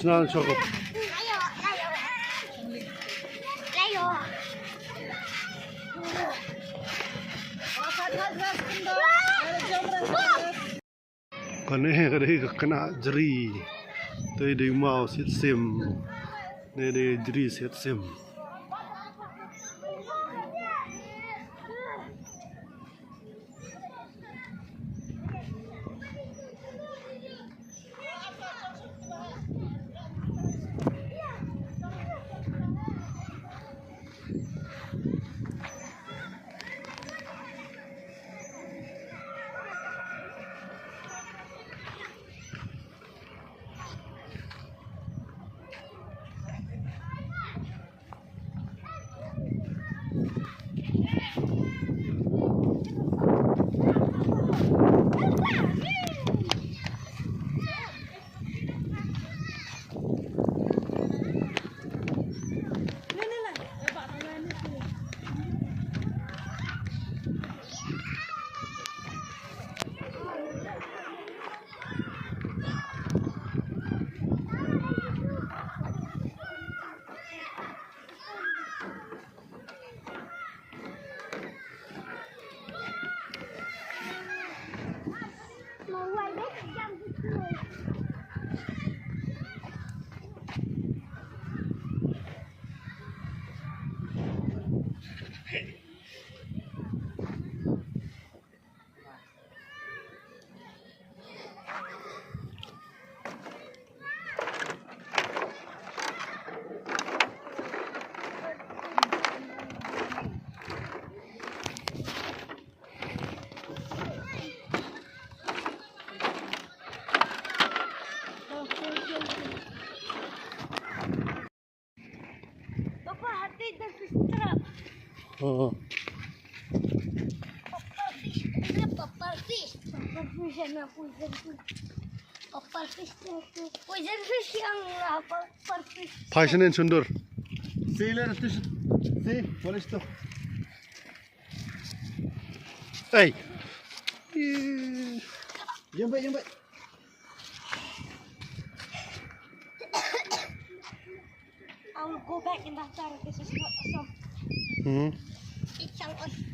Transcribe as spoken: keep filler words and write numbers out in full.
Snan shokop. Kane ka dei ka khynnah jri. Te dei maw siat sim. Ne dei jri siat sim. Papa, hati dah fish trap. Oh. Papa fish, papa fish. Papa fish, ana poison fish. Papa fish, poison fish yang apa? Papa fish. Poison and sundur. See, let us see. What is to? Hey. Jump, jump. I will go back in that time. This is not awesome. Hmm. It's so awesome.